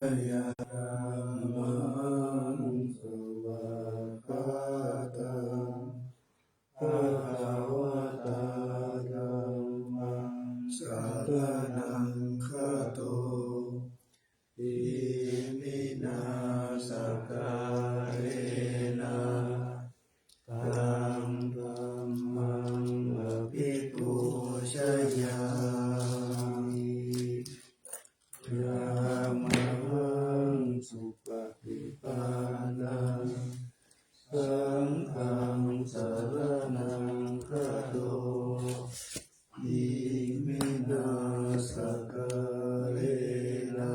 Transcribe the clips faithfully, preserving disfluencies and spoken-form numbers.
Yamhaṃ svākkhātaṃ bhagavatā dhammaṃ saraṇaṃ gato, iminā sakkārena taṃ dhammaṃ abhipūjayāmi. Yamhaṃ supaṭipannaṃ saṅghaṃ saraṇaṃ gato, iminā sakkārena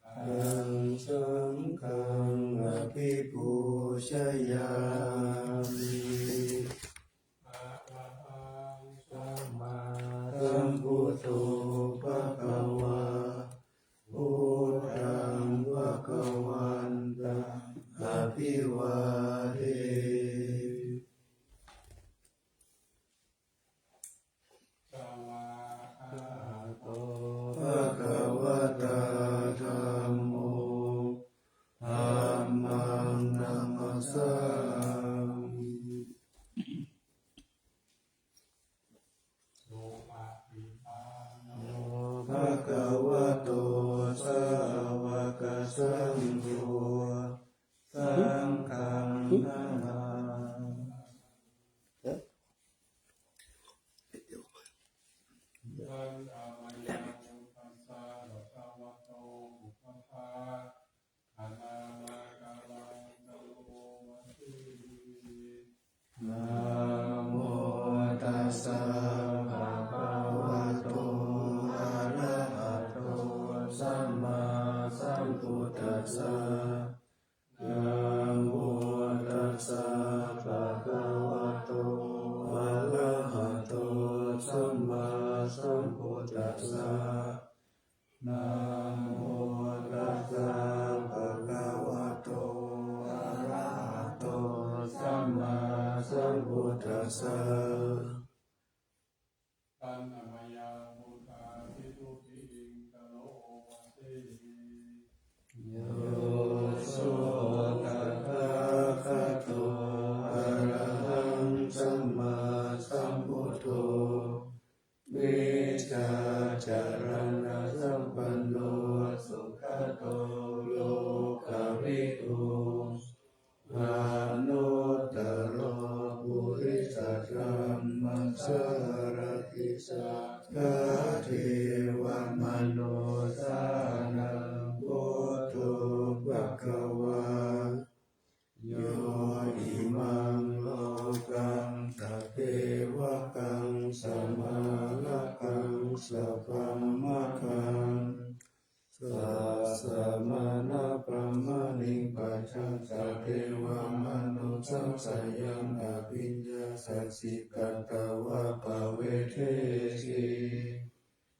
taṃ saṅghaṃ abhipūjayāmi. Arahaṃ sammāsambuddho bhagavā, buddhaṃ bhagavantaṃ abhivādemi. Svākkhāto bhagavatā dhammo, dhammaṃ namassāmi. Supaṭipanno bhagavato sāvakasaṅgho, saṅghaṃ namāmi. Handa mayaṃ buddhassa bhagavato pubbabhāganāmantarāya karoma se. Namo tassa bhagavato arahato sammāsambuddhassa. Namo tassa bhagavato arahato sammāsambuddhassa. Namo tassa bhagavato arahato sammāsambuddhassa. Handa mayaṃ buddhaṃ visuddhicikkaṃ karoma se. Yo so tathāgato arahaṃ sammāsambuddho, vijjācaraṇasampanno sugato lokavidū, anuttaro purisadammasārathi satthā devamanussānaṃ buddho bhagavā. Yo imaṃ lokaṃ sadevaṃ samārakaṃ sabrahmakaṃ sassamaṇabrāhmaṇiṃ pajaṃ sadevamanussapajjaṃ abhiññāsañcikatvā pavedesi.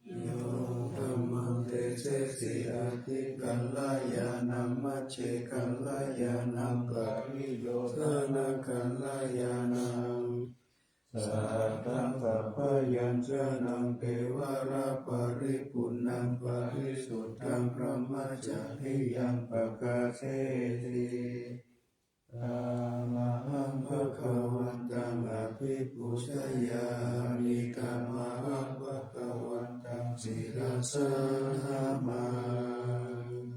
Yo dhammaṃ desesi ādi kalyāṇaṃ majjhe kalyāṇaṃ pariyosāna kalyāṇaṃ satthaṃ sabyañjanaṃ kevalaparipuṇṇaṃ parisuddhaṃ brahmacariyaṃ pakāsesi. Tamahaṃ bhagavantaṃ abhipūjayāmi, tamahaṃ bhagavantaṃ sirasā namāmi.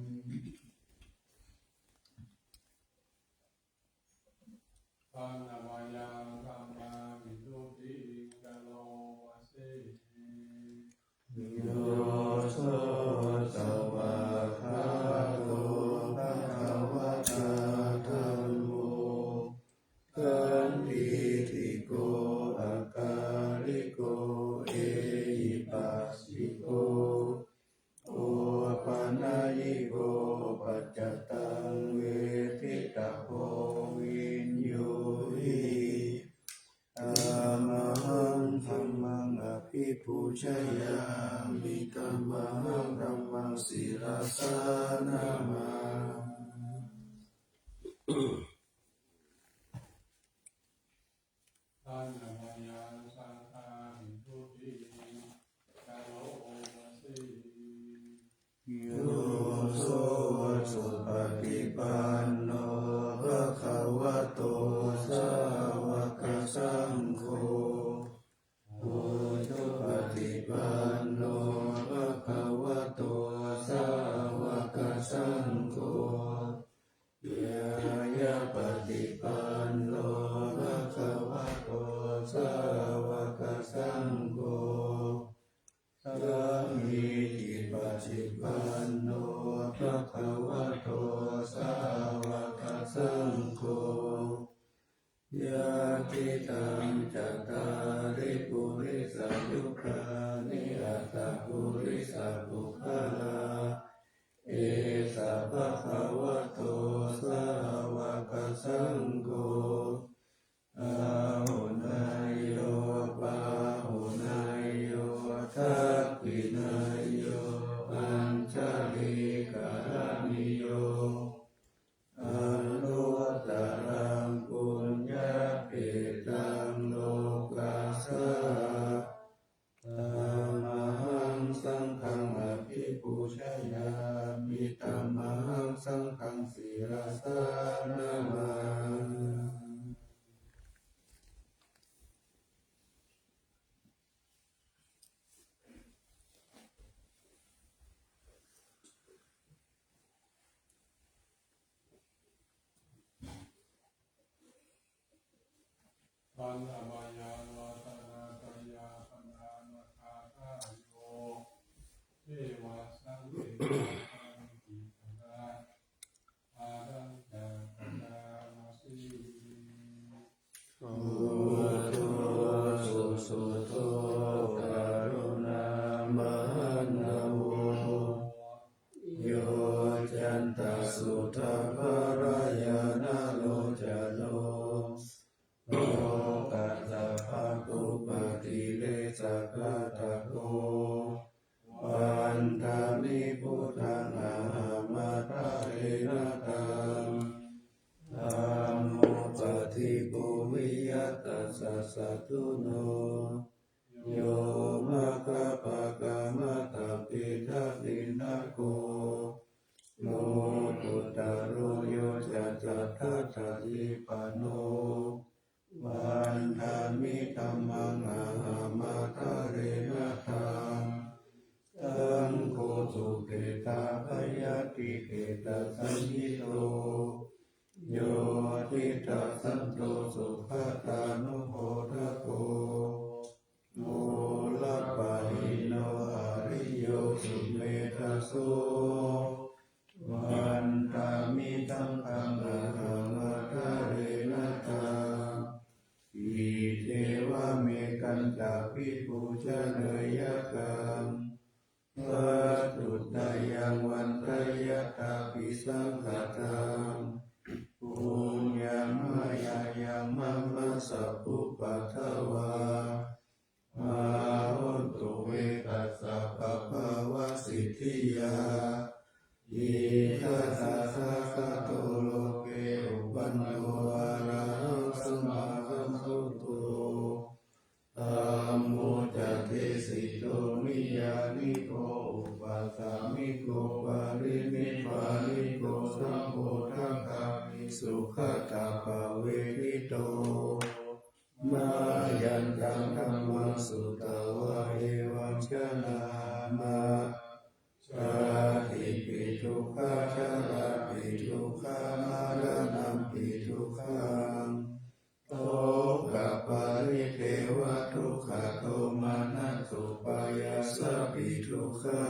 Handa mayaṃ dhammaṃ visuddhicikkaṃ karoma se. Yo so svākkhāto bhagavatā dhammo, sandiṭṭhiko akāliko ehipassiko opanayiko paccattaṃ veditabbo viññūhi. Tamahaṃ dhammaṃ abhipūjayāmi, tamahaṃ dhammaṃ sirasā namāmi. Handa mayaṃ saṅghaṃ visuddhicikkaṃ karoma se. Yo so saṅgho, ñāyapaṭipanno bhagavato sāvakasaṅgho, sāmīcipaṭipanno bhagavato sāvakasaṅgho, yadidaṃ cattāri purisayugāni aṭṭha purisapuggalā, esa bhagavato sāvakasaṅgho, āhuneyyo pāhuneyyo dakkhiṇeyyo añjalikaraṇīyo, anuttaraṃ puññakkhettaṃ lokassāti. Tamahaṃ saṅghaṃ abhipūjayāmi, tamahaṃ saṅghaṃ sirasā namāmi. Annamayā ratanattayā padānagāthāyo, evasmiṃ atthaladdhipadā āraññā padānasīti. Buddho susuddho karuṇāmahaṇṇavo, yoccantasuddhafalañāṇalocano, lokassa bhāgūpatiresaghātako, vandāmi buddhaṃ ahamattarena taṃ. Dhammo paṭibbūhiyā tassa satthuno, yo maggapākamataṃ pedavinnako, lokuttaro yo ca tathāgataṃ vandāmi dhammaṃ ahamattarena taṃ. Saṅgho dukkhetabhayātikhettasañhito, yo titthasanto sugatānubodhako, murāpahīno ariyo sumedhaso, vandāmi saṅghaṃ ahamattarena taṃ. Iccevamekañcabhipūjanayakkhaṃ, bhātruttayaṃ vandeyya ṭhāpisaṅkhataṃ, puññaṃ mayā yaṃ mama sabbupaddavā, hontu ve tassa pāpavasiddhiyā. Idha tathāgato loke uppanno arahaṃ sammāsambuddho, dhammo ca desito niyyāniko upasāmiko parinibbāniko saṅgho dakkhamhi sugatappavedito. Mayantaṃ dhammaṃ sutvā evaṃ janāma, jātipi dukkhā jarāpi dukkhā maraṇampi dukkhaṃ, sokaparidevadukkhadomanassupāyāsāpi dukkhā,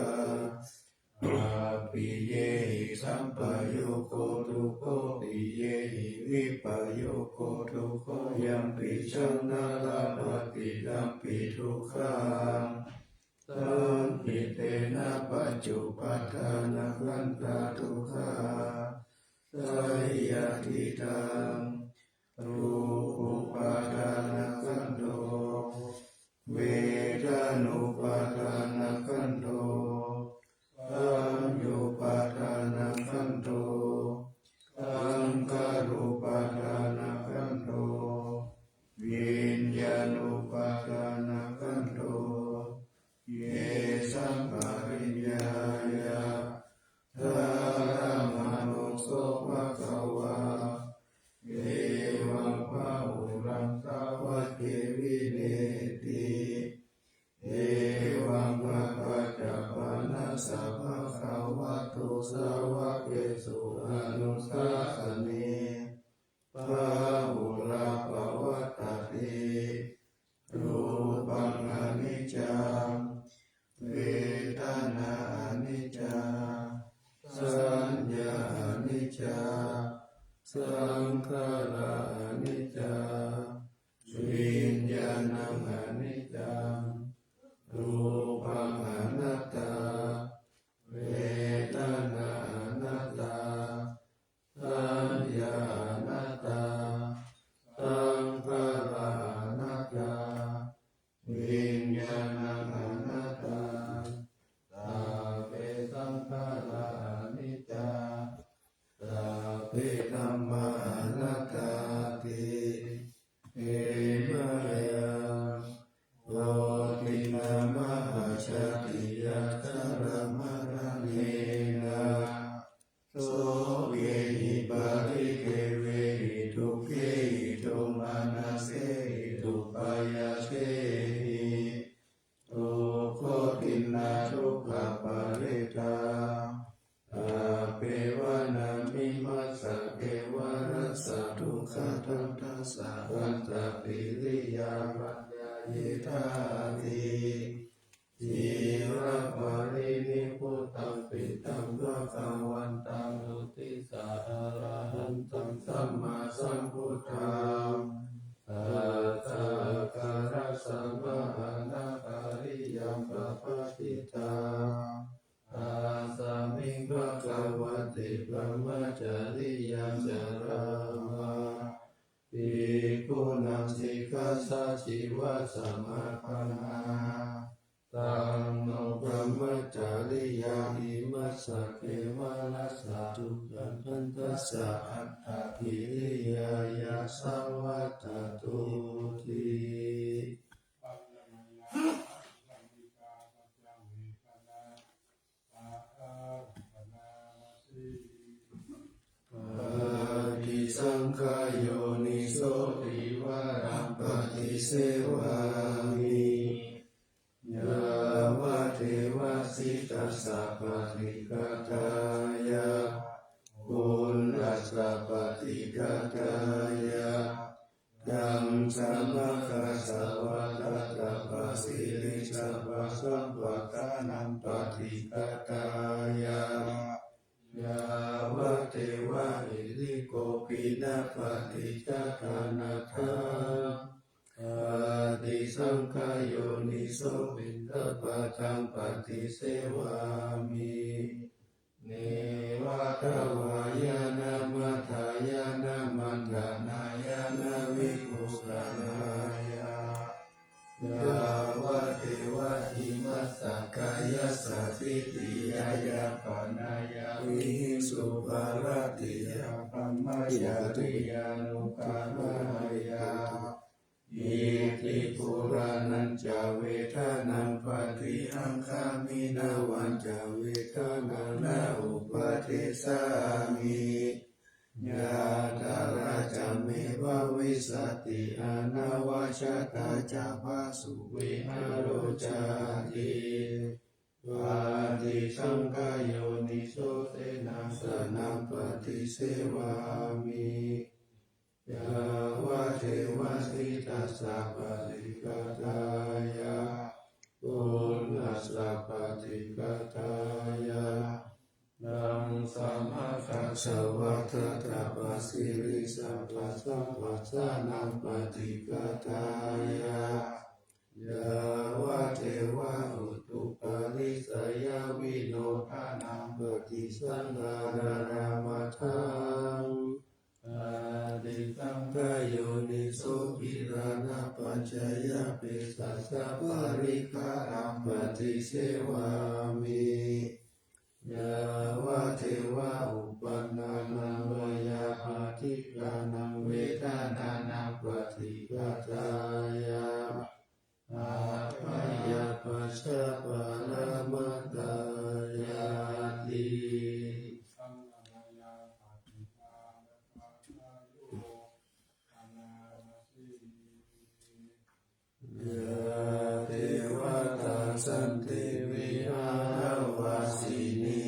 appiyehi sampayogo dukkho, piyehi vippayogo dukkho, yampicchaṃ na labhati tampi dukkhaṃ, saṅkhittena pañcupādānakkhandhā dukkhā. Seyyathidaṃ, rūpupādānakkhandho, vedanupādānakkhandho, saññupādānakkhandho, saṅkhārupādānakkhandho, viññāṇupādānakkhandho, yesaṃ pariññāya dhāramato so bhagavā, evaṃ bahulaṃ sāvake vineyyati, evaṃ sāvakesu anudassane, bahulā pavattati. Rūpaṃ aniccaṃ, vedanā aniccā, saññā aniccā, saṅkhārā aniccā, viññāṇaṃ aniccaṃ. Rūpaṃ anattā, vedanā anattā, saññā anattā, saṅkhārā anattā, viññāṇaṃ anattā. Sabbe saṅkhārā aniccā, sabbe dhammā anattāti. He māyaṃ bodhinā mahāsatiya jalamaṇaṇena, sokehi paridevehi dukkhehi domanassehi upāyāsehi, dukkhotiṇṇadukkhaparitā, appeva nāmimassa kevalassa dukkhaduṭṭhassa antapiriyaṃ paññāyedhāti. Ciraparinibbutampi taṃ bhagavantaṃ uddissa arahantaṃ sammāsambuddhaṃ, tassa ākāsassa mahānāgariyaṃ pavattitaṃ. Tasmiṃ bhagavati brahmacariyaṃ carāma, bhikkhūnaṃ sikkhāsājīvasamāpannā. Taṃ no brahmacariyaṃ imassa kevalassa dukkhaduṭṭhassa antapiriyāya saṃvattatūti. Paṭisaṅkhā yoniso dvivaraṃ paṭisevāmi, yāvadeva sītassa paṭighātāya, uṇhassa paṭighātāya, ḍaṃsamakasavātātapasiriṃsapasamphassānaṃ paṭighātāya, yāvadeva hirikopinapaṭicchādanatthaṃ paṭisaṅkhā yoniso piṇḍapātaṃ paṭisevāmi, neva davāya na madāya na maṇḍanāya na vibhūsanāya, yāvadeva imassa kāyassa ṭhitiyā yāpanāya vihiṃsuparatiyā brahmacariyānuggahāya, iti purāṇañca vedanaṃ paṭihaṅkhāmi navañca vedanaṃ na uppādessāmi, yātrā ca me bhavissati anavajjatā ca phāsuvihāro cāti. Paṭisaṅkhā yoniso senāsanaṃ paṭisevāmi, yāvadeva sītassa paṭighātāya, uṇhassa paṭighātāya, ḍaṃsamakasavātātapasiriṃsapasamphassānaṃ paṭighātāya, yāvadeva utuparissayavinodanaṃ paṭisaṅkhāramatthaṃ. Paṭisaṅkhā yoniso gilānapaccayabhesajjaparikkhāraṃ paṭisevāmi, yāvadeva uppannānaṃ veyyābādhikānaṃ vedanānaṃ paṭighātāya, abyāpajjhaparamatāyāti. Yā devatā santi vihāravāsinī,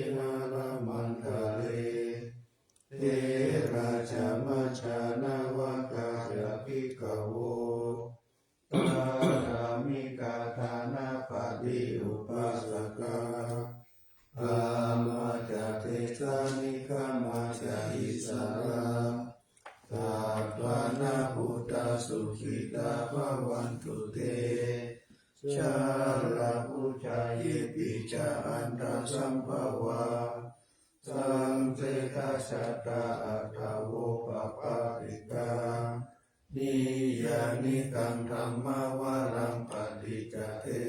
Vihāramaṇḍale. Therā ca majjhā navakā ca bhikkhavo, pāramikā dānapatī upāsakā, gāmā ca desā nigamā ca issarā, sappāṇabhūtā sukhitā bhavantu te. Jalābujā yepi ca aṇḍasambhavā, saṃsedajātā athavopapātikā, niyyānikaṃ dhammavaraṃ paṭicca te,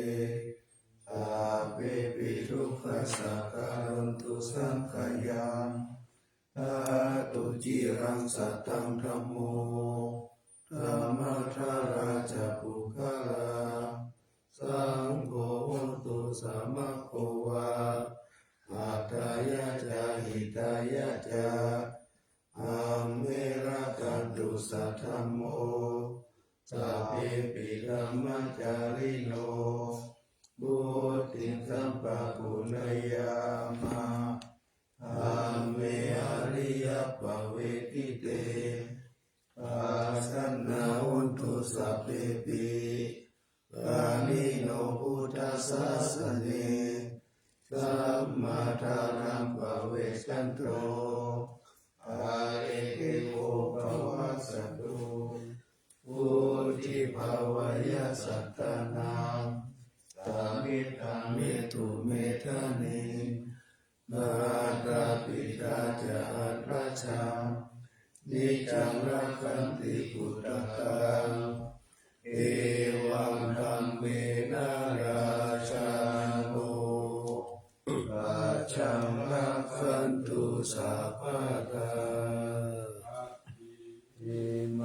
sabbepi dukkhassa karontu saṅkhayaṃ. Ṭhātu ciraṃ sataṃ dhammo, dhammaddharā ca puggalā, saṅgho hotu samaggo va, atthāya ca hitāya ca. Amhe rakkhatu saddhammo, sabbepi dhammacārino, vuḍḍhiṃ sampāpuṇeyyāma, amhe ariyappavedite. Pasannā hontu sabbepi, pāṇino buddhasāsane, sammādhāraṃ pavecchanto, pāleke vo pavassatu. Vuḍḍhibhāvāya sattānaṃ, samiddhaṃ netu medaniṃ, mātā pitā ca atrajaṃ, niccaṃ rakkhanti puttakaṃ, evaṃ dhammena rājāno, pajaṃ rakkhantu sabbadā.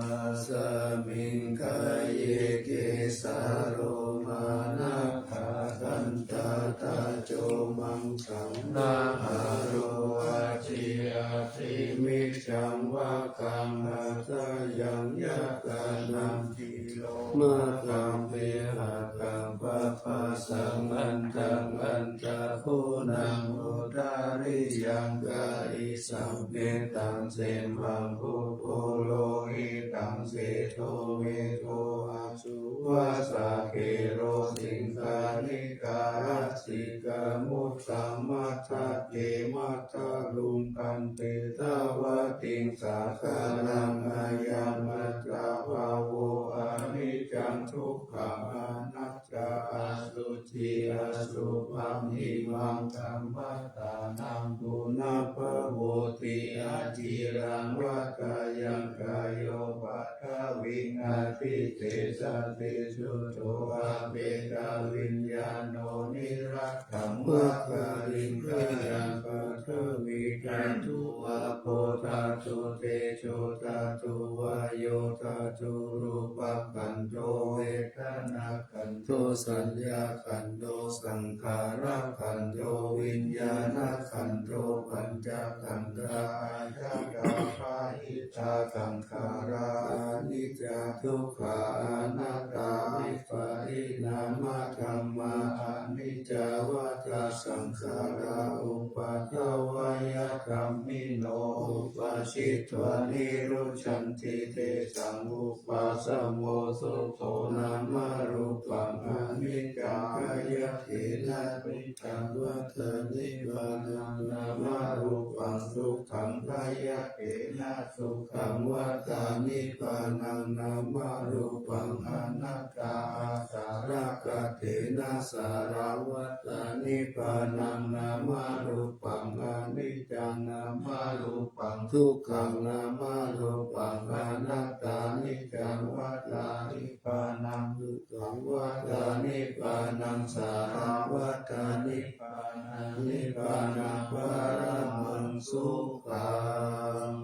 Imasmiṃ kāye kesā lomā nakhā dantā taco maṃsaṃ nahārū aci ati, mejaṃ vāgaṃ hadayaṃ yakanaṃ, sīso makaṃ vihāraṃ pabāsaṃ antaṃ antā guṇaṃ udariyaṃ karisaṃ, mettaṃ semhaṃ pubbu lohitaṃ sedo medo asū, vāsā khelo siṅghāṇikā asikā muttā matthake matthaluṅgaṃ, petawatiṃ sāgaraṃ ayaṃ attabhāvo aniccaṃ dukkhaṃ anattā asuci asubhaṃ. Imaṃ dhammassānaṃ punabbhavoti aciraṃ vata yaṃ kāyo paṭhaviṃ abhisesati chudo appetaviññāṇo niratthaṃ vata liṅgāya paṭhavī dhātu āpo dhātu tejo dhātu vāyo dhātu rūpakkhandho vedanā khandho saññākhandho saṅkhārakkhandho viññāṇakkhandho pañcakkhandhā ajjhattā bahiddhā saṅkhārā aniccā dukkhā anattā vipariṇāmadhammā aniccā vata saṅkhārā uppādavayadhammino uppajjitvā nirujjhanti tesaṃ vūpasamo sukho. Nāmarūpaṃ aniccaṃ āyatena aniccā vata nibbānaṃ nāmarūpaṃ dukkhaṃ āyatena sukhaṃ vata nibbānaṃ nāmarūpaṃ anattā āsarakkhatena sārā vata nibbānaṃ nāmarūpaṃ aniccaṃ nāmarūpaṃ dukkhaṃ nāmarūpaṃ anattā niccaṃ vata nibbānaṃ dukkhaṃ vata nibbānaṃ sārā vata nibbānaṃ nibbānaparamaṃ sukhaṃ.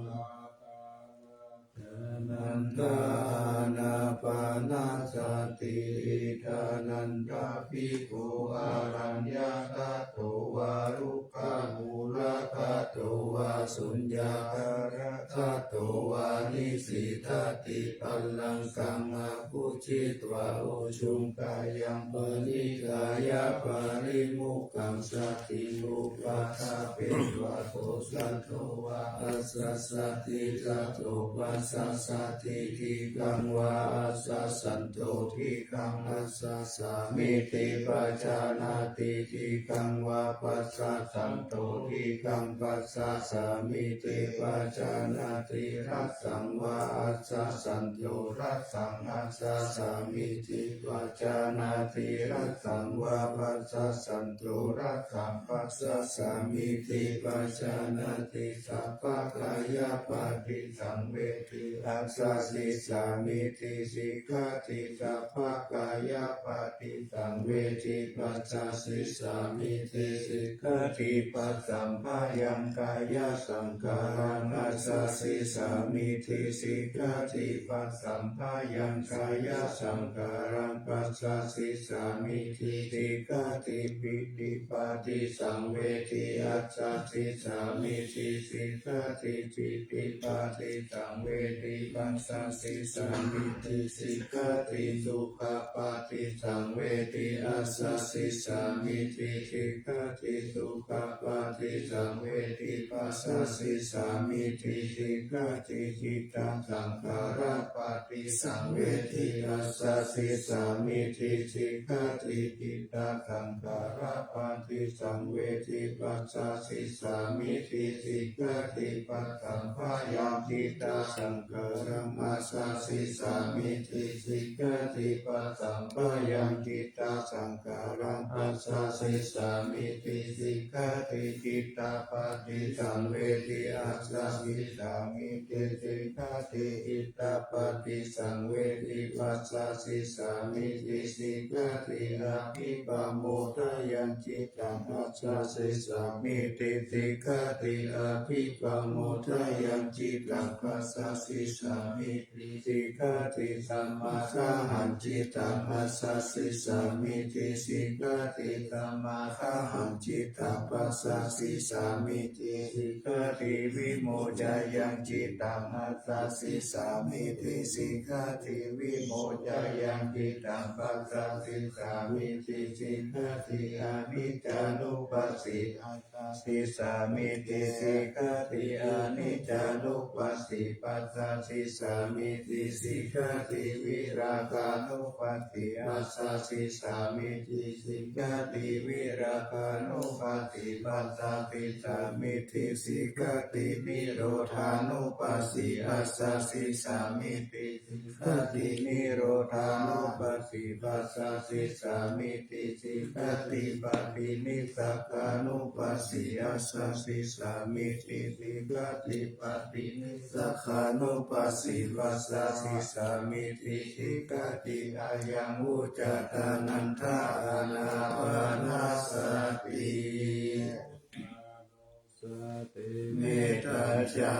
Ānanda ānāpānasati. Ānanda bhikkhū araññagato vā rukkhamūlagato vā suññakāra gato vā nisīdati pallaṅkaṃ abhu Jitva ujū kāyaṃ paṇīdāya parimukhasatiṃ upaṭṭhapetvā kosaṭṭho vā asassati. Sattho passassati dīghaṃ vā asasanto dīghaṃ assasāmīti pajānāti. Dīghaṃ vā passasanto dīghaṃ passasāmīti pajānāti. Rassaṃ vā asasanto rassaṃ assasāmīti pajānāti. Rassaṃ vā passasanto rassaṃ passasāmīti pajānāti. Sabbakāyapaṭisaṃvedī assasissāmīti sikkhati. Sabbakāyapaṭisaṃvedī passasissāmīti sikkhati. Passamphayaṃ kāyasaṅkhāraṃ assasissāmīti sikkhati. Passamphayaṃ kāyasaṅkhāraṃ passasissāmīti sikkhati. Pītipaṭisaṃvedī assasissāmīti sikkhati. Pītipaṭisaṃvedī passasissāmīti sikkhati. Sukhapaṭisaṃvedī assasissāmīti sikkhati. Sukhapaṭisaṃvedī passasissāmīti sikkhati. Cittasaṅkhārapaṭisaṃvedī assasissāmīti sikkhati. Cittasaṅkhārapaṭisaṃvedī passasissāmīti sikkhati. Passamphayaṃ cittasaṅkhāraṃ assasissāmīti sikkhati. Passamphayaṃ cittasaṅkhāraṃ passasissāmīti sikkhati. Cittapaṭisaṃvedī assasissāmīti sikkhati. Cittapaṭisaṃvedī passasissāmīti sikkhati. Abhipamodāyaṃ cittaṃ assasissāmīti sikkhati. Abhipamodāyaṃ cittaṃ passasissāmīti sikkhati. Samādāhaṃ cittaṃ assasissāmīti sikkhati. Samādāhaṃ cittaṃ passasissāmīti sikkhati. Vimocāyaṃ cittaṃ assasissāmīti sikkhati. Vimocāyaṃ cittaṃ passasissāmīti sikkhati. Aniccānupassī assasissāmīti sikkhati. Aniccānupassī passasissāmīti sikkhati. Virāgānupassī assasissāmīti sikkhati. Virāgānupassī passasissāmīti sikkhati. Nirodhānupassī assasissāmīti sikkhati. Nirodhānupassī passasissāmīti sikkhati. Paṭinissagānupassī assasissāmīti sikkhati. Paṭinissagānupassī passasissāmīti sikkhati. Ayaṃ vuccatā nanda ānāpānasati. Mettā ca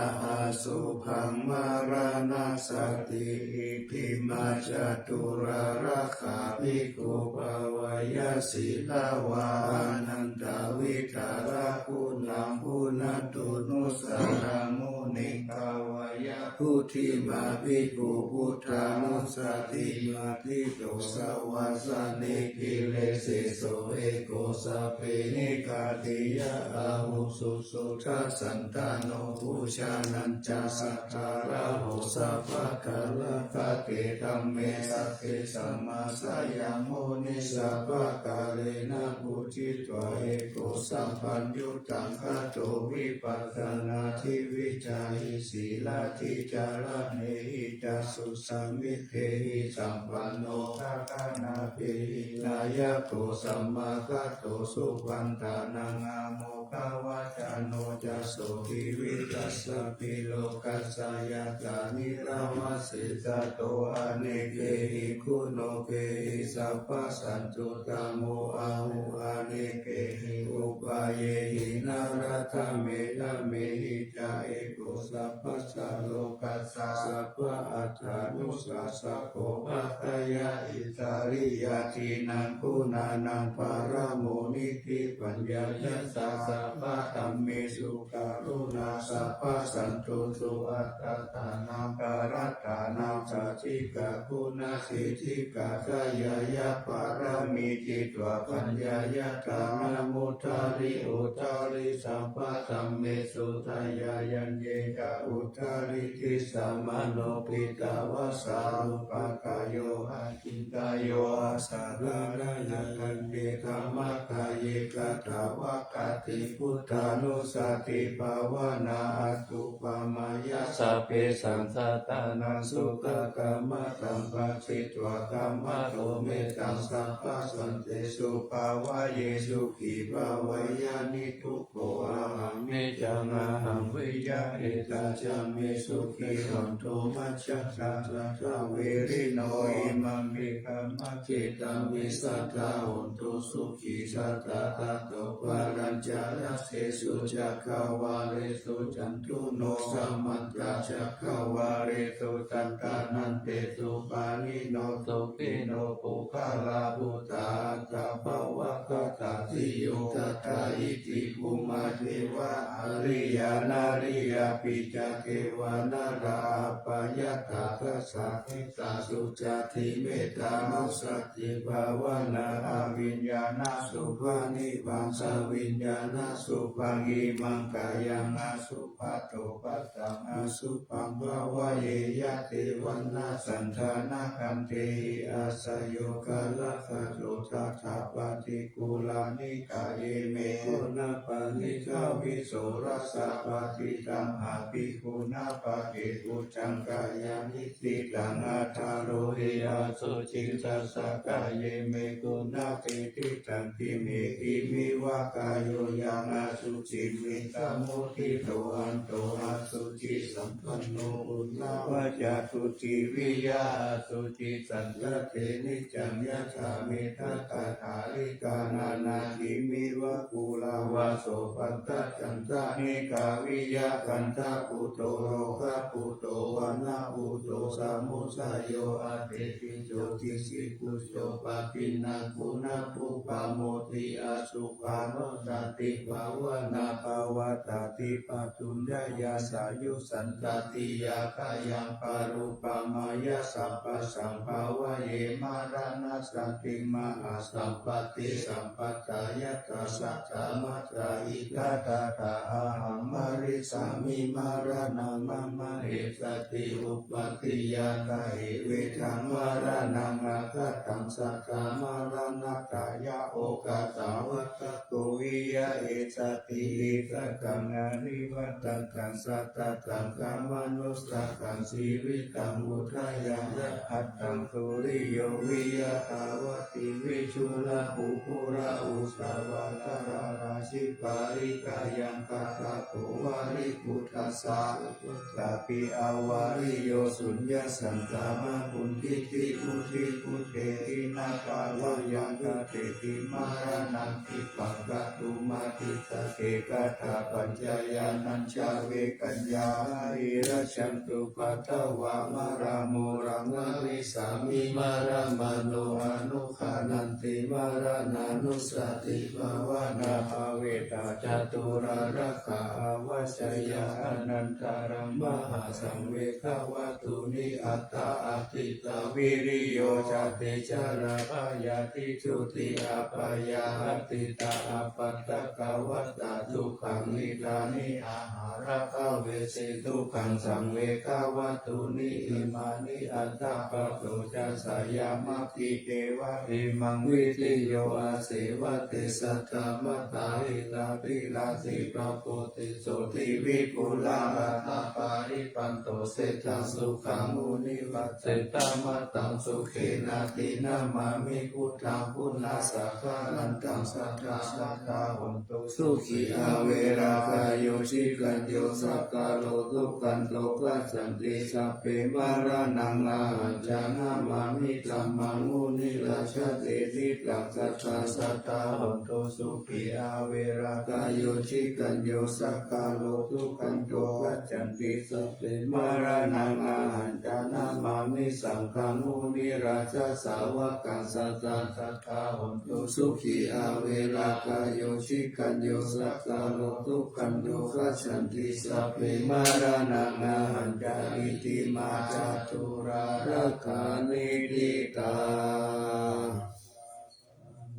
asubhaṃ maraṇasati. Iddhimā caturārakkha bhikkhū bhāweyya sīlavā anantavidhāraguṇaṃ. Punatthu nussahaṃ muniṃ bhāweyya buddhimā bhikkhū buddhānussatinaṭṭhito. Savāsanekehi desesu eko sabbe nikkhatiyā ahusu suddhasandano. Pujanañca saddhāraho sabbaṭṭhārakkhake dhamme sakke samāsayaṃ muni sabbakālena pūjitva eko sabbaññutaṃ. Khato vipassanā dvividhā hi sīlādhi caraṇehi ca sujjhāni dehi sampanno. Dakkhiṇābhidhānāyako sammākkhāto supaṇṇānaṃ āmo ghavaccano ca sotthi vītasaphi lokassa. Yassa nirayaṃ sīlato anekehi guṇokehi sabbattha uttamo ahu anekehi upāyehi narattha medhamehi ca eko sabbassa lokassa sabba atta nussasako. Paṭṭhāya itthariyā dīnaṃ guṇānaṃ paramo niṭṭhi paññāya ca sabba dhamme sukaruṇā sabbasanto suhaṭṭhānaṃ parattaṃ sacchikaguṇasiddhikā dayāyapāramī citvā paññāya dānamuttari uttari sabbadhammesu dayāyaññe ca uttari disāmanupitavasā rūpakāyo aci- -ccayo asaddharāya kanthe dhammakāye katavakati buddhānussatibhāvanā aggupamāya sabbesaṃ sattānaṃ sukhakammataṃ phashitvā kammato mettaṃ sabbasantesu bhāvaye sukhī bhāvaye niddu- -kho ahaṃ niccaṃ ahaṃ viya etā ca me sukhī hontu majjhattā sadā verino imaṃ me kammakkhettaṃ me sadā hontu sukhī sadā. Tato palañca dasesu cakkavāḷesu cātuṇo samantā cakkavāḷesu aṭṭhaṃsu paṇino sukhino puggalā bhūtā aṭṭha bhavagahā seyyo tathā iti bhummā devā ariyā nariyāpi ca devā narā apayatāgatā desā sucati mettā mucati bhāvanā abhiññānasubhaṃ nibbānasubhaṃ imaṃ kāyaṃ asubhato paṭṭhaṃ asubhaṃ bhāvaye. Yade vaṇṇasandhānakhandhehi āsayogaragatato tathā paṭikūlane kāye me guṇā paṇītā visorasā parittaṃ apiguṇā pake uccaṃ kāyaṃ nisillitaṃ aṭṭharohiṃ asuciṃ tassa kāye me guṇā pīḷitaṃ. Kimehi me va kāyo yaṃ asuciṃ visamuddhito anto asucisampanno uṇhā vā ca suci viyā asucisaññate niccaṃ yathā me ṭhātakā ṭhālikā nānāgimhi vā kulā vā sobhaṇḍakkhandhā nigghā viyā gandhabhūto rogabhūto vaṇṇabhūto samudayo aṭṭhebhijjho dishibhujjo paṭiggaṇhibhujjo pamodati asubhā nussaṭṭhibhāvanā pavattati pāturaññāya sāyusantatiññāya kāyaṃ parupamāya sabbasaṃ bhāvaye maraṇasanti mahāsampatti sampadā yattha saddhammattā ikatthatha ahaṃ marissāmi maraṇaṃ mama essati uppaṭiyaṃ kahi vidaṃ maraṇaṃ aggaṭaṃ sadā maraṇatthāya okāsa vatthu viya essati issakaṃ anivajjataṃ satathāgamanussahaṃ jīvitaṃ vuḍḍhāya yathāhatthaṃ suriyo viya dhāvati vicuḷhū phuggulā uṇhī vā karāsi pāḷikā yaṃ gaṇhatho vārivū tassa sabbadāpi avariyo suññā sadā maṇḍe mutti buddhe buddhe jinā pāpū yaṃ katehi maraṇaṃ khippaṃ kātumatthisate katthapañca ñāṇañca vegañca ahi rajjhaṃ cupaddavā maraṃ mokkhaṃ varissāmi maraṇā no anuggatiṃ maraṇānussatibhāvanā parittaṃ catūlā rakkhaṃ avajjeyya anantarā mahāsaṃvegavatthūni aṭṭha ādittā viriyo ca tejā bhayā ṭhitā sotthi āpāyā atiṭṭhā apātakavassa sukhaṃ idāni āhārā bhavesuṃ sukhaṃ saṃvegavatthūni imāni aṭṭha paṭo ca saññā matiṃ devā imaṃ vidheyya asevāti saddamattā hitābhilashi bhāvo te sotthi vipuḷā aṭṭhaparivaṇṇo seṭṭho sukhaṃ munivaravacanaṃ etaṃ buddhaṃ sukhenāti namāmi buddhaṃ puṇṇasakkārantaṃ sadā sadā hontu sukhī averā kāyo cirañño sakāro sukhanto gacchanti sabbe maraṇaṃ ahañca namāmi dhammaṃ munirājāti ṭhitaṃ sadā sadā hontu sukhī averā kāyo cirañño sakāro sukhaṇo gacchanti. Sabbe maraṇā ahañca namāmi saṅghaṃ munirājasāvakaṃ. Sadā sadā hontu sukhī averā kāyo jikañño. Sadā hontu gacchanti sabbe maraṇā ahañca. Itimā catulākāraṇītā.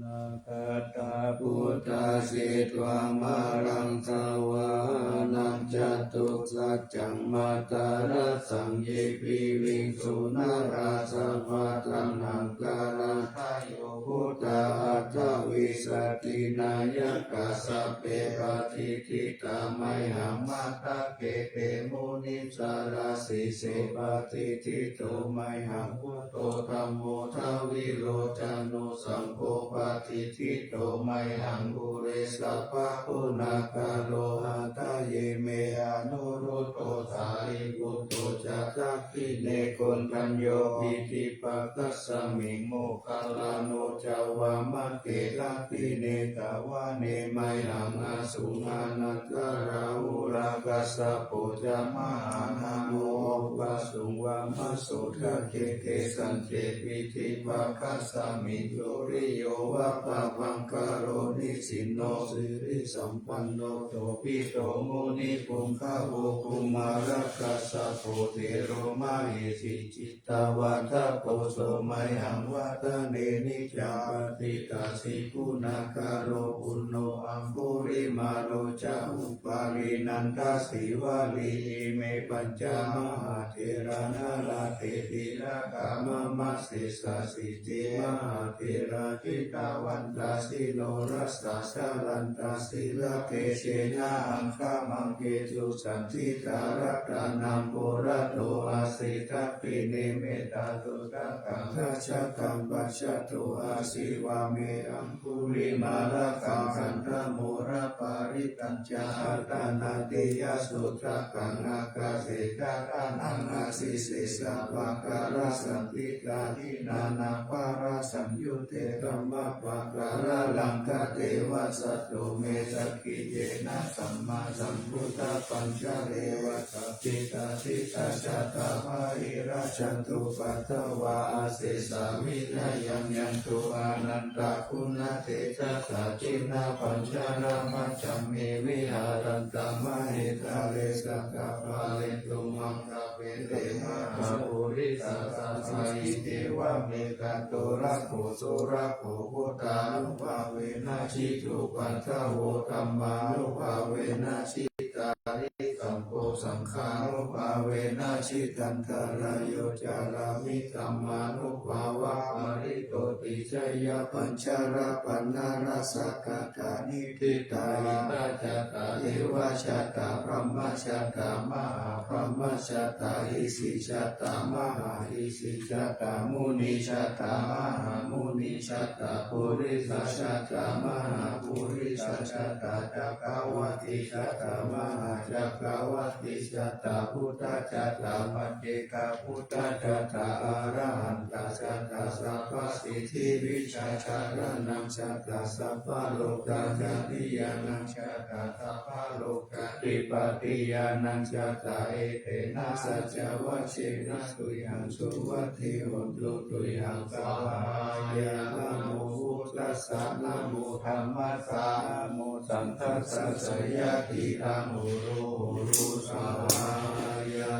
Tathāgatā buddhā jetvā māraṃ savāhanaṃ catusaccāmatarasaṃ ye piviṃsu narāsabhā. Taṇhaṅkarādayo buddhā aṭṭhavīsati nāyakā sabbe patiṭṭhitā mayhaṃ matthake te munissarā. Sīse patiṭṭhito mayhaṃ buddho dhammo dvilocano saṅgho patiṭṭhito mayhaṃ ure sabbaguṇākaro. Hadaye me Anuruddho Sāriputto ca dakkhiṇe Koṇḍañño piṭṭhibhāgasmiṃ Moggallāno ca vāmake. Dakkhiṇe savane mayhaṃ āsuṃ Ānandarāhulā Kassapo ca Mahānāmo ubhāsuṃ vāmasotake. Kesante piṭṭhibhāgasmiṃ suriyo va pabhaṅkaro nisinno sirisampanno sobhito munipuṅgavo. Kumārakassapo thero mahesī cittavādako so mayhaṃ vadane niccaṃ patiṭṭhāsi guṇākaro. Puṇṇo Aṅgulimālo ca Upālī Nandasīvalī ime pañca mahātherā nalāṭe tilakā mama. Sesāsīti mahātherā jitavantā jinorasā jalantā sīlatejena aṅgamaṅgesu saṇṭhitā. Ratanaṃ purato āsi dakkhiṇe mettasuttakaṃ dhajaggaṃ pacchato āsi vāme Aṅgulimālakaṃ. Khandhamoraparittañ ca āṭānāṭiyasuttakaṃ ākāse chadanaṃ āsi sesā pākārasaṇṭhitā. Jinā nānāvarasaṃyutte dhammapākāralaṅkate vasato me sakiccena sammāsambuddhapañjare. Vata piṭṭhitā dhītā jātā bāhirajjhattupaddavā asesā vinayaṃ yantu anantaguṇatejasā. Jinapañjaramajjhamhi viharantā mahītale sadā pālentu maṃ sabbe te mahāpurisāsabhā. Iccevamekanto rakkho surakkho buddhānubhāvena jitupaddavo dhammānubhāvena jitārisaṅgho saṅghānubhāvena jitantarāyo carāmi dhammānubhāvapālito. Ticcaññāpañjarapaṇṇarasakārāni ṭhitā ittā jātā devā jātā brahmā jātā mahābrahmā jātā isī jātā mahāisī jātā munī jātā mahāmunī jātā purisā jātā mahāpurisā jātā cakkavatti jātā mahācakkavattī jātā buddhā jātā paccekabuddhā jātā arahantā jātā sabbasiddhivijjācaraṇaṃ jātā sabbalokadhikariyaṇaṃ jātā sabbalokadhipatiñāṇaṃ jātā etena saccavajjena tuyhaṃ suvatthi hotu tuyhaṃ svāhāya. Namo buddhassa namo dhammassa namo saṅghassa jayasiddhi. Horo horo svāhāya.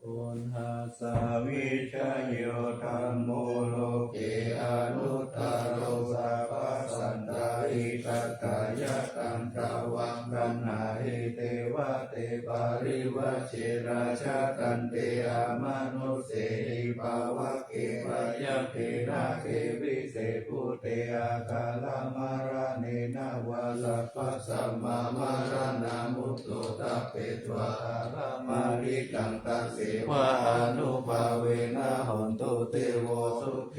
Uṇhassa vijayo dhammo loke anuttaro sabbasattahitatthāya. Taṃ tvaṃ gaṇhāhi devate parivajjena. Jayanti amanussehi pavake byagghe nāge vise bhūte akalamaraṇena vā sabbasmā maraṇā mutto ṭhapetvā kalamāritaṃ. Tasseva ānubhāvena hontu devo sukhi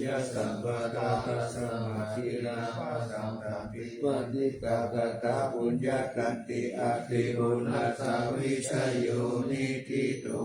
puññasampadaṃ tasmā dhīrā bhāsante paṇītā katā puññakkhatti adhi uṇhissavijayo niṭṭhito.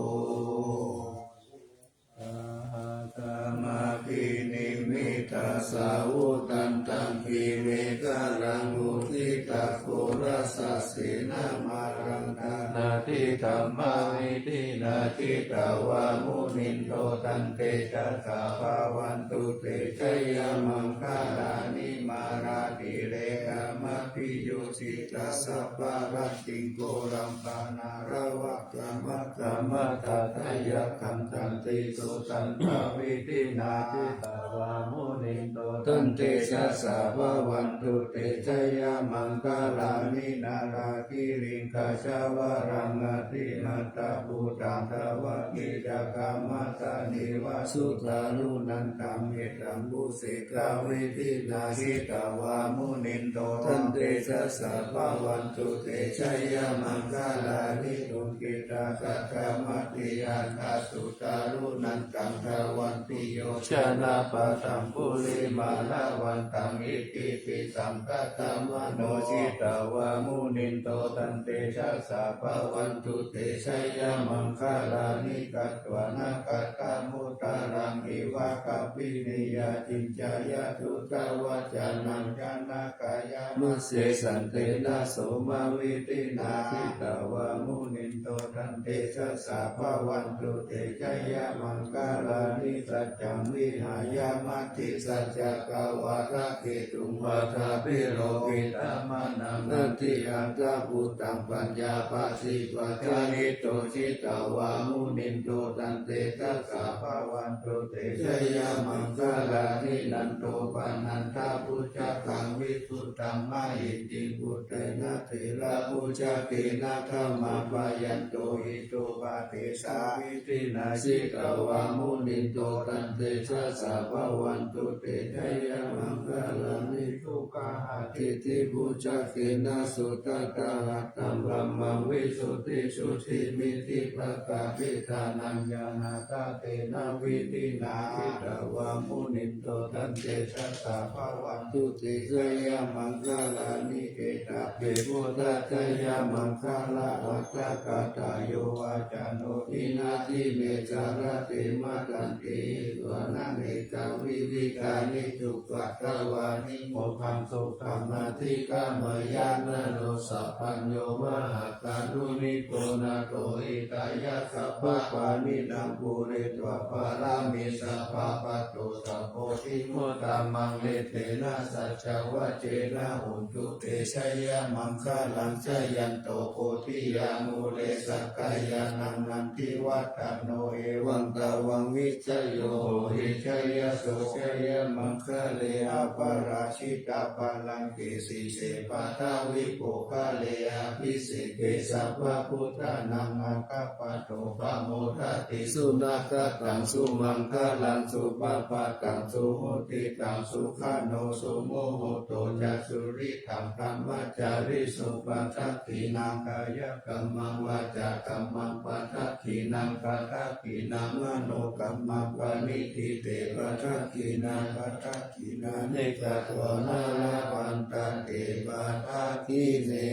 Saha dhammaṃ abhinimmitasāvudhantaṃ girimekhalaṃ uditaghorasasenamāraṃ dānādidhammavidhinā jitavā munindo tantejasā bhavatu te jayamaṅgalāni. Mārātirekamabhiyujjhitasabbarattiṃ ghorampanāḷavak khamakkhamatthaddhayakkhaṃ khantīsudantavidhinā jitavā munindo tantejasā bhavatu te jayamaṅgalāni. Nāḷāgiriṃ gajavaraṃ atimattabhūtaṃ dāvaggicakkamasanīva sudāruṇantaṃ mettambusekavidhinā jitavā munindo tantejasā bhavatu te jayamaṅgalāni. Ukkhittakhaggamatihatthasudāruṇantaṃ dhāvantiyojanapathaṅgulimālavantaṃ iddhībhisaṅkhatamano jitavā munindo tantejasā bhavatu te jayamaṅgalāni. Katvāna kaṭṭhamudaraṃ iva gabbhinīyā ciñcāya duṭṭhavacanaṃ janakāyamajjhe santena somavidhinā jitavā munindo tantejasā bhavatu te jayamaṅgalāni. Saccaṃ vihāya matisaccakavādaketuṃ vādābhiropitamanaṃ atiandhabhūtaṃ paññāpadīpajalito jitavā munindo tantejasā bhavatu te jayamaṅgalāni. Nandopanandabhujagaṃ vibudhaṃ mahiddhiṃ puttena therabhujagena damāpayanto iddhūpadesavidhinā jitavā munindo tantejasā bhavatu te jayamaṅ maṅgalāni. Duggāhadiṭṭhibhujagena sudaṭṭhahatthaṃ, brahmaṃ visuddhijutimiddhibakābhidhānaṃ, ñāṇāgadena vidhinā jitavā munindo, taṃ tejasā bhavatu te jayamaṅgalāni. Etāpi buddhajayamaṅgalaaṭṭhagāthā, yo vācano dinadine sarate matandī, hitvānanekavividhāni cupaddavāni, mokkhaṃ sukhamadhigameyya naro sapañño. Mahākāruṇiko nātho hitāya sabbapāṇinaṃ, pūretvā pāramī sabbā patto sambodhimuttamaṃ, etena saccavajjena hotu te jayamaṅgalaṃ. Jayanto bodhiyā mūle sakyānaṃ nandivaḍḍhano, evaṃ tvaṃ vijayo hohi jayassu jayamaṅgale, aparājitapallaṅke sīse paṭhavipokkhare, abhiseke sabbabuddhānaṃ aggappatto pamodati. Sunakkhattaṃ sumaṅgalaṃ supabhātaṃ suhuṭṭhitaṃ, sukhaṇo sumuhutto ca suyiṭṭhaṃ brahmacārisu, padakkhiṇaṃ kāyakammaṃ vācākammaṃ padakkhiṇaṃ, padakkhiṇaṃ manokammaṃ paṇidhī te padakkhiṇā, padakkhiṇāni katvāna labhantatthe padakkhiṇe.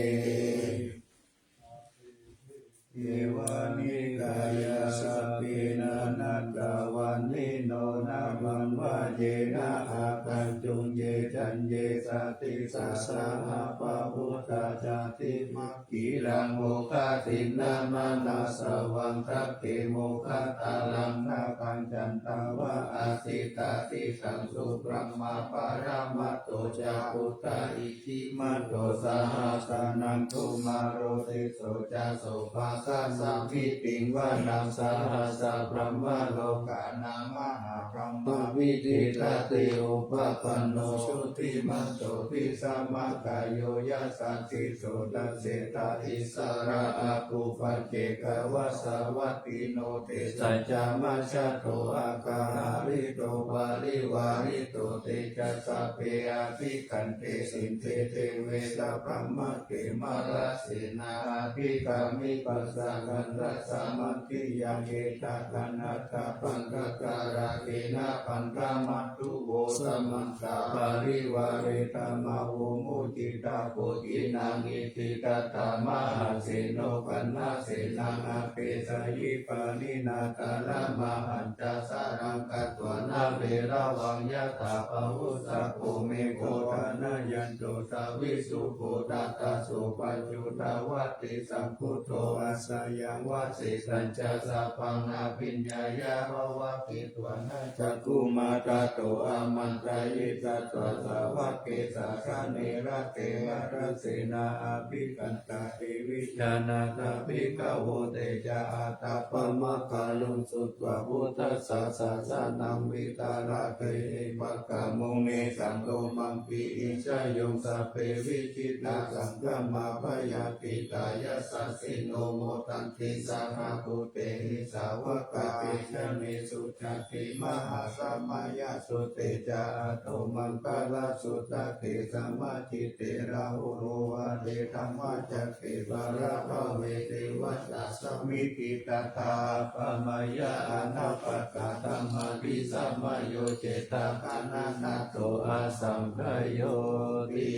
Evanikāyā sabbe nānattavaṇṇino, nāmanvayena āgañchuṃ ye caññe sadisā saha. Pavutthajātimakkhīlaṃ moggallānamanāsavaṃ, dakkhemoghataraṃ nāgaṃ candaṃva asitātitaṃ, subrahmā paramatto ca puttā iddhimato saha. Sanaṅkumāro tisso ca somas sāsane, piṃ vanaṃ sahassaṃ brahmalokānaṃ, mahābrahmābhitiṭṭhati upapanno, jutimanto bhismākāyo yasassi so. Dasettha issarā āgū paccekavasavattino, tesañca majjhato āgā hārito parivārito. Te ca sabbe abhikkante sinde deve sabrahmake, mārasenā abhikkāmi passa kaṇhassa mandiyaṃ. Etha gaṇhatha bandhatha rāgena bandhama ttu vo, samantā parivāretha mā vo muñcittha koci naṃ. Itigaṭṭhamahāseno kaṇhasenaṃ apesayi, pāṇinā talamāhaṃ ca saraṃ katvāna bheravaṃ. Yathā pāvussako megho thanayanto savijjuko, tadā so paccudāvatti saṅkuddho asayaṃvase. Tañca sabbaṃ abhiññāya vavakkhitvāna cakkhumā, tato āmantayi satthā sāvake sāsane rate. Mārasenā abhikkantā te vijānātha bhikkhavo, te ca ātappamakaruṃ sutvā buddhassa sāsanaṃ. Vītarāgehi pakkāmuṃ nesaṃ lomampi iñjayuṃ. Sabbe vijitasaṅgāmā bhayātītā yasassino, modanti saha bhūtehi sāvakā te janesutāti. Mahāsamayasutte ca ātomaṅgalasuttaṭṭhe, samācite rāhulā vare dhammacakke bhaddabhave devatā samitiṭṭhā. Appamāya anāpatā tamādhi samayo cetvā, gaṇhānato asaṅkhāyoti.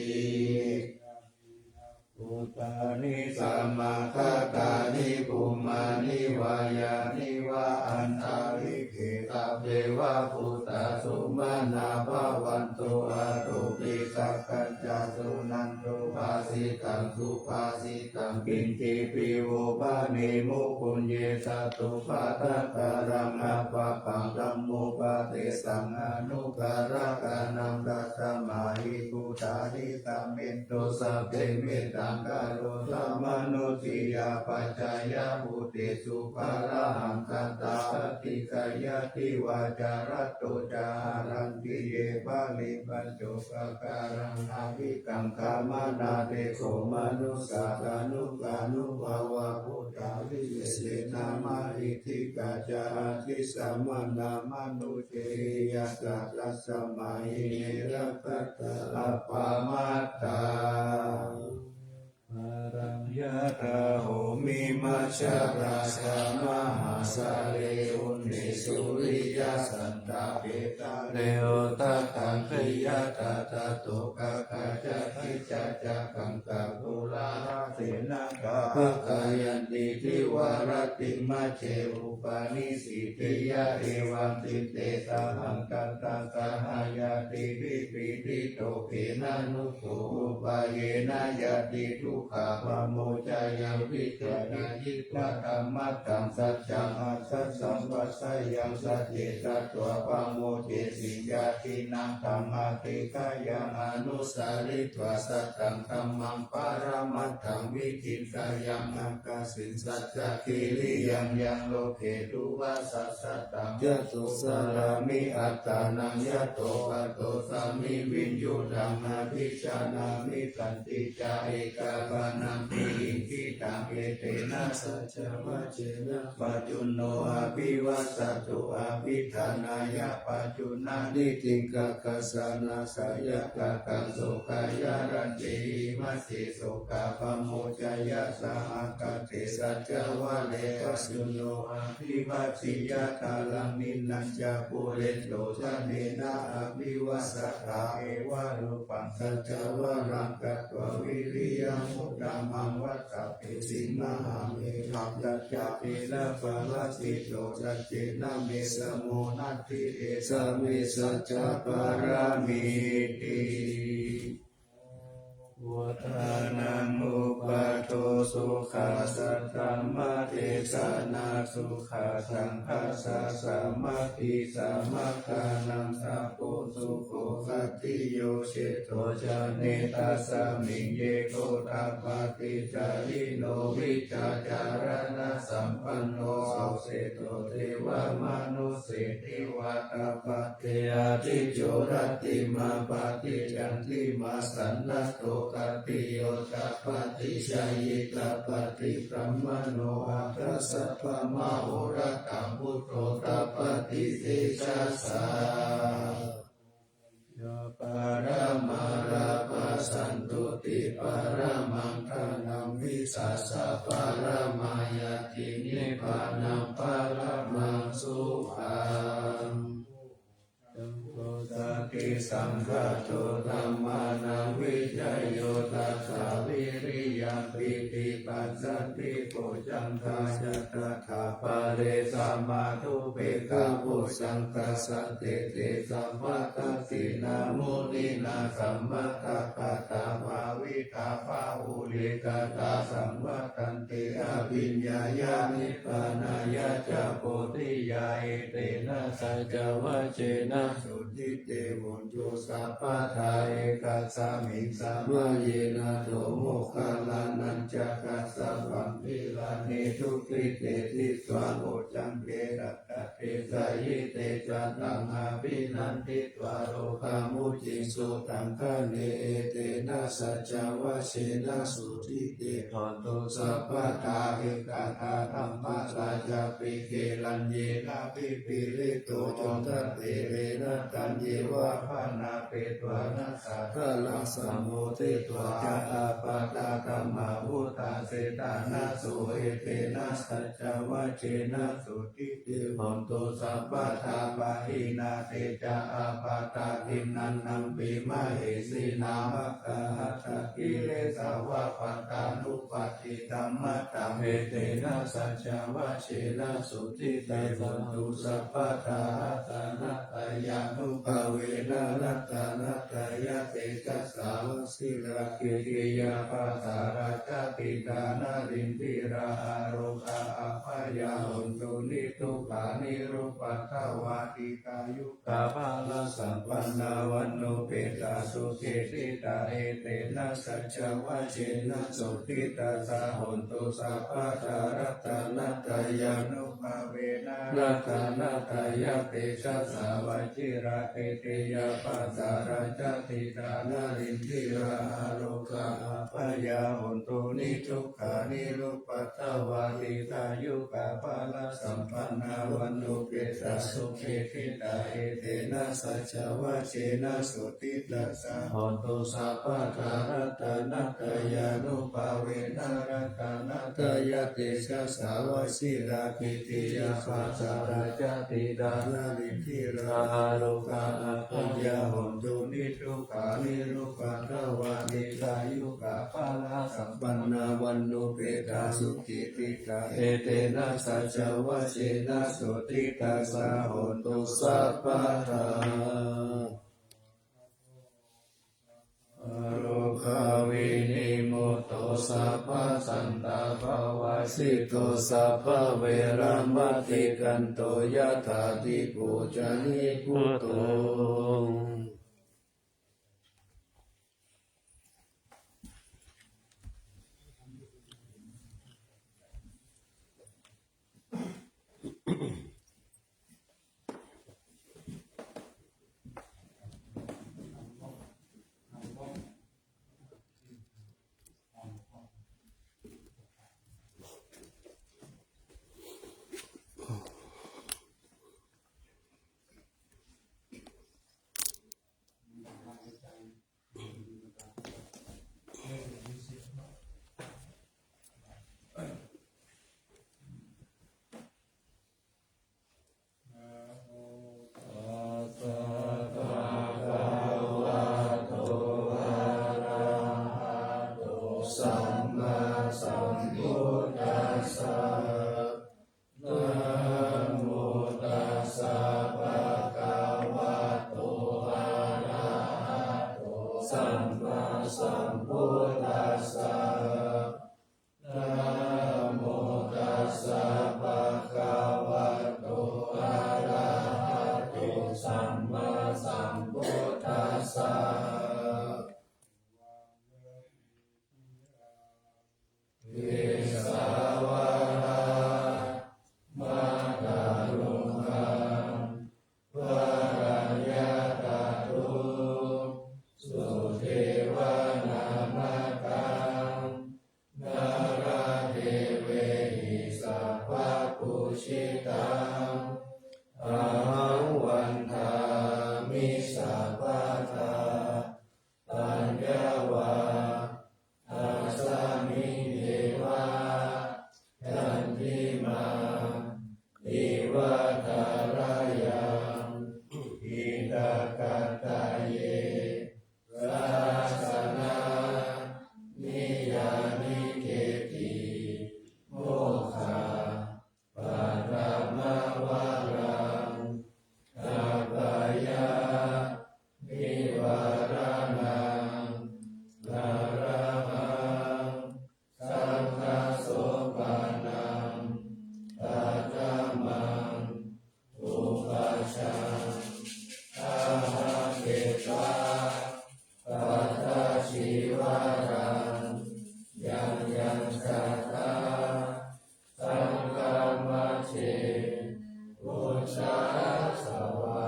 Bhūtāni samāgatāni bhummāni vā yāni va antalikkhe, sabbe va bhūtā sumanā bhavantu, athopi sakkacca suṇantu bhāsitaṃ. Subhāsitaṃ kiñcipi vo bhaṇemu puññe, satthubhātaṃ taraṃ apakaṃ, dhammo paṭisaṅkhānukarakkhanaṃ, tasmā hi bhūtā hi samentu sabbe. Mettaṃ karotha mānusiyā pajāya bhūtesu, pāṇahaṅkhantā paṭiggayyāti vācārato ca. Haranti ye baliṃ pañcubhāgā Araṃ avikaṅkhamānā te kho manussā tanukkānubhāvā bhūtā vivecce nāma, iddhikā ca adhissamānā manujehi yattha tasmā hi ne rakkhatha appamattā. Balaṃ yathā bhūmi majjha pāsā mahāsāgare uddesūriyasaṅkhāpe sāre odātaggayā tadā so gaggā ca khijjā ca gaṅgā tulathāse nāgā pahāyanti cīvarattiṃ majjhe upanissīdiyā evaṃ citte sahaṃ katvā saha ñātibhi pīḷito khemanuso upāyena ñātidukkhā pamuccaye. Vijjācaraṃ hitvā dhammaṭṭhaṃ saccaṃ asasaṃ vassayuṃ sacce katvā pamodeti ñātīnaṃ taṃ adhiggayha anusaritvā satthaṃ dhammaṃ paramatthaṃ viditayaṃ akāseṃ saccakiriyaṃ yaṃ loke duva sataṃ yato carāmi attānaṃ yato paṭo sāmi viññūhī taṃ abhijanāmi. Santi ca ekapāṇaṃ hitaṃ etena saccavajjena pajjunno abhivassato abhiṭhānāya pajjuṇhānīti kakkhasanā sayakkhattaṃ sokāya raññe imaṃ se sokā pamuccāya sahagatā saccavajje pajjunno abhivajjiya kālaṃ nilaṃ ca pūretvā janena abhivassatā evarūpaṃ saccavajjena katvā viriyamuttamaṃ vātapesi mahāmeruṃ yassa therā parājito saccena me samo natthi esā me saccapāramīti. Vuḍḍhānaṃ uppādo sukhaṃ saddhammadesanā sukhaṃ saṅghassa sāmaggī samaggānaṃ tapo sukho. Khattiyo seṭṭho janetasmiṃ ye gottapaṭisarino vijjācaraṇasampanno so seṭṭho devamanussena vā tapati ādicco rattimāpatti candimā sannaddho. Khattiyo tapati jhāyī tapati brāhmaṇo atha sabbamahorattaṃ buddho tapati tejasā. Pañca paramā lābhā santuṭṭhī paramaṃ dhanaṃ vissāsā paramā ñātī nibbānaṃ paramaṃ sukhaṃ. Saṅgho satisaṅkhāto dhammānaṃ vicayo tathā vīriyampīti passaddhi bojjhaṅgā ca tathāpare samādhupekkhabojjhaṅgā sattete sabbadassinā muninā sammadakkhātā bhāvitā bahulīkatā saṃvattanti abhiññāya nibbānāya ca bodhiyā. Etena saccavajjena sotthi te hontu sabbadā. Ekasmiṃ samaye nātho moggallānañca kassapaṃ gilāne dukkhite disvā bojjhaṅge satta desayi. Te ca taṃ abhinanditvā rogā mucciṃsu taṅkhaṇe. Etena saccavajjena sotthi te hontu sabbadā. Ekadā dhammarājāpi gelaññenābhipīḷito cundattherena taññeva bhaṇāpetvāna sādaraṃ sammoditvā ca ābādhā tamhā vuṭṭhāsi ṭhānaso. Etena saccavajjena sotthi te hontu sabbadā. Pahīnā te ca ābādhā tiṇṇannampi mahesinaṃ maggāhatakilesā va pattānuppattidhammataṃ. Etena saccavajjena sotthi te hontu sabbadā. Ratanattayānubhāvena ratanattayā tejasā vajirakkhittiyā pākārajjhatidhā narīndirā arogā abyā hontu nidukkhā nirupaddavā dīghāyukā balasampannā vaṇṇopetasukhittitā. Etena saccavajjena sotthi tassa hontu sabbadā. Ratanattayānubhāvena ratanattayā tejasā vajirakkhittiyā pākārajjhatidhā narinthiravogā, apāyā hontu niddukkhā nirupaddavā, dīghāyukā balasampannā, vaṇṇupettā sukhī ṭhitā, etena saccavajjena sotthi tassa hontu sabbadā. Ratanattayānubhāvena ratanattayatejasā, vajirakkhittiyā bhāsatā ca dhīrā narinthirā, arogā apāyā hontu niddukkhā nirupaddavā, dīghāyukā balasampannā, vaṇṇupettā sukhī ṭhitā, etena saccavajjena sotthi tassa hontu sabbadā. Rogā vinimutto sabbasantāpavajjito, sabbaveramatikkanto yathā dīpo ca nibbuto. Namo tassa bhagavato arahato sammāsambuddhassa. Namo tassa bhagavato arahato sammāsambuddhassa. Namo tassa bhagavato arahato sammāsambuddhassa. Kesāvaramataruṇṇaṃ varaññātato sudevanamataṃ nāḷādevehi sabbapūjitaṃ ahaṃ vandāmi sabbadā. Paññā vā tasmiññeva candimā iva tharayaṃ diṭṭhagaddaye sarasanā niyyānike'ti mokkha paṭhamavaraṃ apāyanivāraṇaṃ arahaṃ saṅghasopaṇṇaṃ paṭhamaṃ upajjhāyāma. Petvā pattacīvaraṃ yaṃ yaṃ sattā saṅghamajjhe buddhāsvāhā.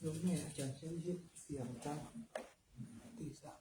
โยมแม่อาจารย์ใช้เสียงตั้งตีสาม